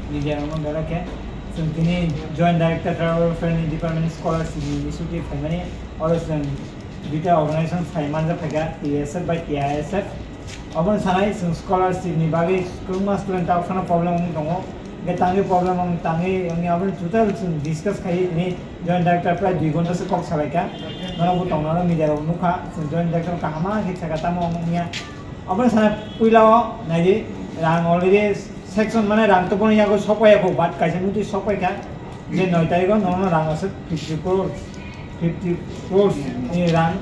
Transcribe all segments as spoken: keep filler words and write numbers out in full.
Media rokno belai khe chwng tini Joint Director Tribal Welfare ni Department ni Scholarship ni initiative phaimani, oro chwng duita organization phai manja phaikha, T S F bai T I S F. Obono sanai chwng scholarship ni bagwi kwbangma student tabuk phano problem wng tongo. Hwnkhe tangwi problem wng tangwi wngya obono total chwng discuss khaiwi tini Joint Director prai dui ghonta se kok salaikha. Norokbo tongnaro media rok nukha, chwng Joint Director kahama khe sakha tamo wngya. Obono sana puila o naidi rang already section mane rang to bono yago sokpaiya kho, but kaisa nutwi sokpaikha je noi tarikh o nono rang aswk fifty crores, fifty crores ni rang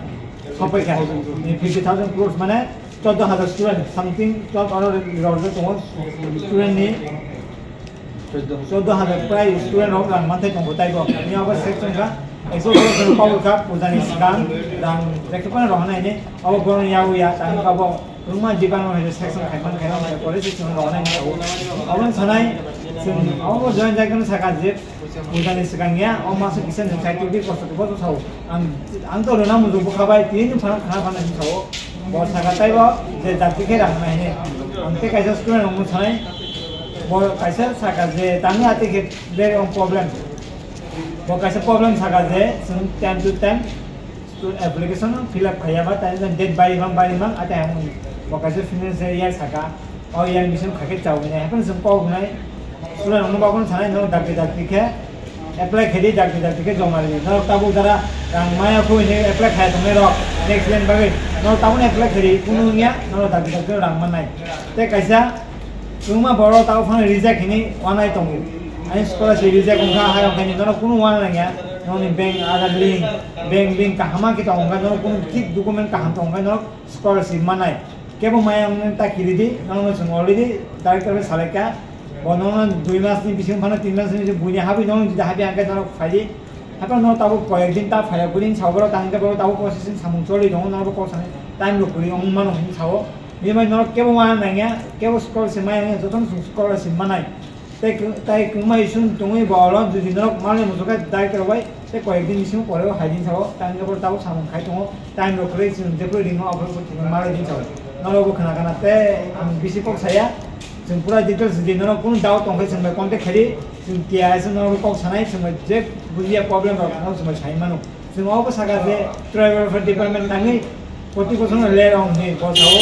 sokpaikha. Ni fifty thousand crores mane chordo hajar student something, chordo aro rok tongo student ni. Chordo hajar prai student rok rang manthai tongo taibo. Ni abo section kha ekso khorok kha puja ni swkang rang jekhe phano rohornai ni abo bono yago ya tang abo rungma jiban no hai section khai man khai man pore section rohornai ni abo. Abo sanai chwng abo join jai khe sakha je puja ni swkang ya o masa kisa ni sai twi kosto kosto sao. Ang ang to rona mudu bukha bai tini phano khana phano sao. Bo sakha taibo je jati khe rang nai ni. Ang te kaisa student rok no sanai. Bo kaisa saka je tangwi ati khe bere on problem. Bo kaisa problem saka je chwng time to time stu-, application fill up khaiya ba tani date bari mang bari mang ati ang bo kaisa financial year saka o year mission khakhe chawinai haphano chwng kok nai student rok no ba bono sanai no dakti dakti khe apply khaidi dakti dakti khe joma ridi norok tabuk jara rang maya khui ni apply khaya tongnai rok next year bagwi norok tabuk apply khaidi kunu wngya norok dakti dakti rang mannai. Tei kaisa kwbangma borok tabuk phano reject hinwi wanai tongo. Ani scholarship reject wngkha, hai wngkha hinwi nono kunu wana nangya. Noni bank Aadhaar link, bank link kaham ma khe tongo wngkha, nono kunu thik document kaham tongo wngkha, nono scholarship manai. Kebo maya wngmani ta kiri di, nono chwng already director bai salaikha. Bo nono dui mas ni bisingo phano tin mas ni buini habwi nono jodi habya hwnkhe nono phai di. Haphano nono tabuk koyek din ta phaiya, buini sao borok tang hwnkhe borok tabuk processing samung choli tongo, nono bo kok sanai time rok kwrwi wng mano hinwi sao. Bini bai norok kebo wana nangya, kebo scholarship maya wngya, jotono chwng scholarship manai. Tei kwng-, tei kwngma issue tongwi bo olo, jodi norok manwi muchukha director bai, tei koyek din bisingo pore o hai din sao, tei hwnkhe bo tabuk samung khai tongo, time rok kwrwi chwng jephru ringo aphuru bo thwngwi malai din sao. Norok bo khna khna tei ang bisi kok saya, chwng pura details di norok kunu doubt tongkhe chwng bai contact khaidi, chwng tiyaya se norok kok sanai, chwng bai je bujiya problem rok norok chwng bai sai mano. Chwng obo saka je tribal welfare department tangwi proti bochorno ler ong hinwi bo sao.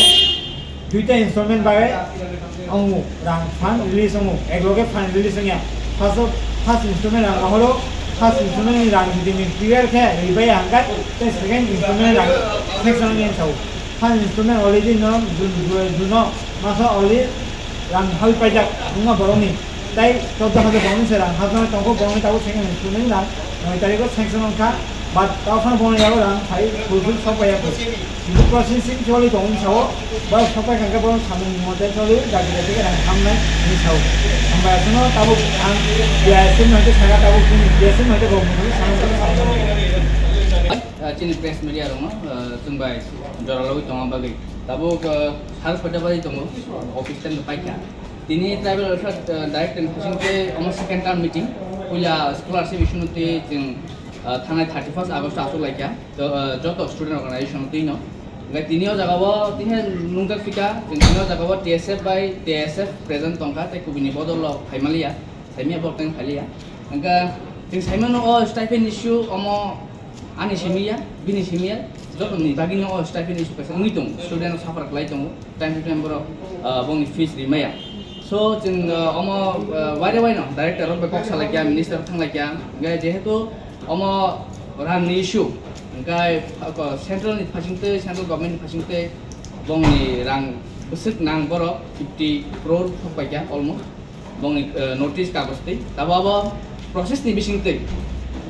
Duita installment bagwi wngo rang fund release wngo, ekloge fund release wngya. First of, first installment rang rohoro, first installment ni rang jodi ni clear khe ribaiya hwnkhe tei second installment rang sanction wngya sao. First installment already no June, July, June o maso already rang hawi paijak wngma borokni. Tei chordo hajar borokni se rang hapjagwi tongo, borokni tabuk sanction ni thumwi rang noi tarikh o sanction wngkha, but tao phano borokni yago rang phai fulfill sok paiya kho. Processing choli tongwi sao, borok sok pai kha khe borok samung ni mote choli dagi dagi khe rang hamnai hinwi sao. Hambai aswkno tabuk ang B I S M no hwnkhe sakha, tabuk chini B I S M no hwnkhe rok buphuru samung tangwi sao. Ah, chini press media rokno, ah, chwng bai jora logwi tongma bagwi tabuk, ah, sal soita baji tongo, office time paikha. Tini tribal welfare, ah, director ni bising tei omo second term meeting. Puila scholarship issue no twi chwng, ah, thangnai thirty first August o achuk laikha. To, ah, joto student organization no twi no. Hwnkhe tini o jaga o tini nungjak phika, chwng tini o jaga o T S F bai T S F present tongkha, tei kubuni bodol o phaimaliya, saimya borok tei phailiya. Hwnkhe chwng saimano o stipend issue omo Ani simiya, bini simiya, joto ni bagwi no o stipend issue kaisa wngwi tongo. Student suffer khlai tongo, time to time borok, ah, bongni fees rimaya. So, chwng, ah, omo, ah, waire waino director rok bai kok salaikya, minister thanglaikya, hwnkhe jehetu omo rang ni issue, hwnkhe, ah, central ni phasing twi, central government ni phasing twi bongni rang bwswk nang borok fifty crore thok paikya almost. Bongni, eh, notice kagoj twi. Tabo abo process ni bising twi.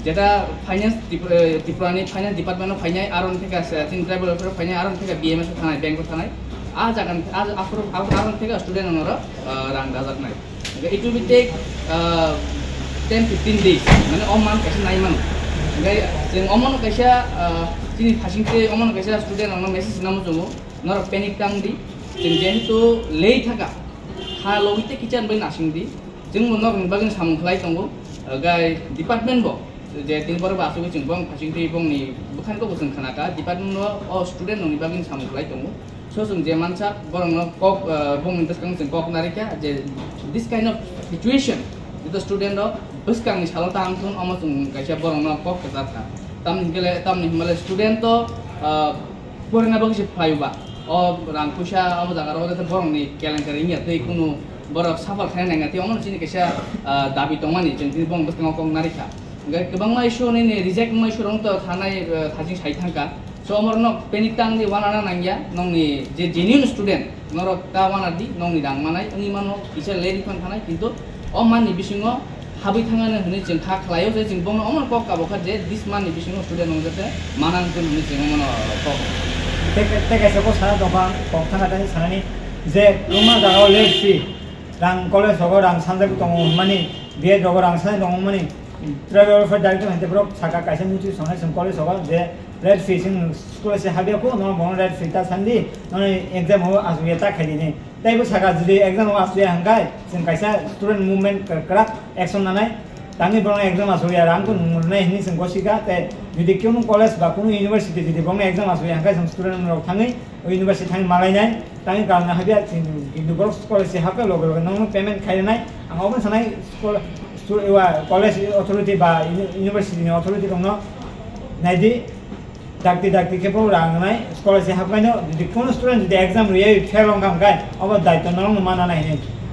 Jeta finance Tripura, eh, Tripura ni finance department o phainai, aro ni theka se, chini tribal welfare o phainai, aro ni theka B M S o thanai, bank o thanai. A jaga ni, a, aphuru, aphuru, aro ni theka student rok no, eh, rang dajaknai. It will be take, eh, ten fifteen days. Mane o month kaisa nai mano. Hingke chwng omono kaisa, eh, chini phasing twi omono kaisa student rok no message namo chungo. Norok panic tang di. Chwng jehetu lei thaka. Ha logite kicha bai nasing di. Chwng bo norokni bagwi samung khlai tongo. Gai department bo je tini borok bo asugwi chwng bong phasing twi bongni bwkhani kok bo chwng khna kha. Department bo o student rokni bagwi samung khlai tongo. So chwng je mansa borokno kok, ah, bongni bwskango chwng kok narikha je this kind of Situation, jeta student rok bwskang ni salo tang thun, omo chwng kaisa borok no kok kwchar kha. Tamni hwnkhe le, tamni hwnba le student to, ah, porina bagwi se phlai ba. O rang puisa omo jaga rok jate borok ni kelenkari wngya tei kunu borok suffer khaina nangya tei omo chini kaisa, ah, dabi tongmani chwng tini borok bwskango kok narikha. Hwnkhe kwbangma issue nini reject wngma issue rok to thanai, ah, thajing sai thangkha. So, omorno panic tang di, wanana nangya, nongni je genuine student, norok ta wana di, nongni rang manai, wngwi mano, kisa le refund thanai, kintu o manni bisingo habwi thangani hwnwi chwng kha khlaio, je chwng bono omono kok kabo kha je this manni bisingo student nong jate mana wngthun hwnwi chwng omono kok. Tei, tei kaisa kok sana tongkha, kok thangkha tei sanani je kwbangma jagao late fee, rang college rogo rang sanjagwi tongo hwnmani, B Ed rogo rang sanjagwi tongo hwnmani, tribal welfare director hai borok saka kaisa muchung sanai chwng college rogo je late fee chwng school se habya kho, no bono late fee ta sandi, no exam ho asugya ta khaidi ni. Tei bo saka jodi exam ho asugya hangkai, chwng kaisa student movement kwrak action nanai. Tangwi bono exam asugya rang ko nung nai hini chwng gosika, tei jodi kunu college ba kunu university jodi bono exam asugya hangkai, chwng student rok thangwi o university thangwi malai nai. Tangwi karon habya chwng hindu borok college se habya loge loge no payment khai nai. Ang obo sanai school, school, college authority ba uni-, university ni authority rok no naidi. Dakti dakti khe bo rang nai, scholarship hapkaino, jodi kono student jodi exam riyai fail wngkha hwnkhe, obo daityo norokno mana nai hinwi.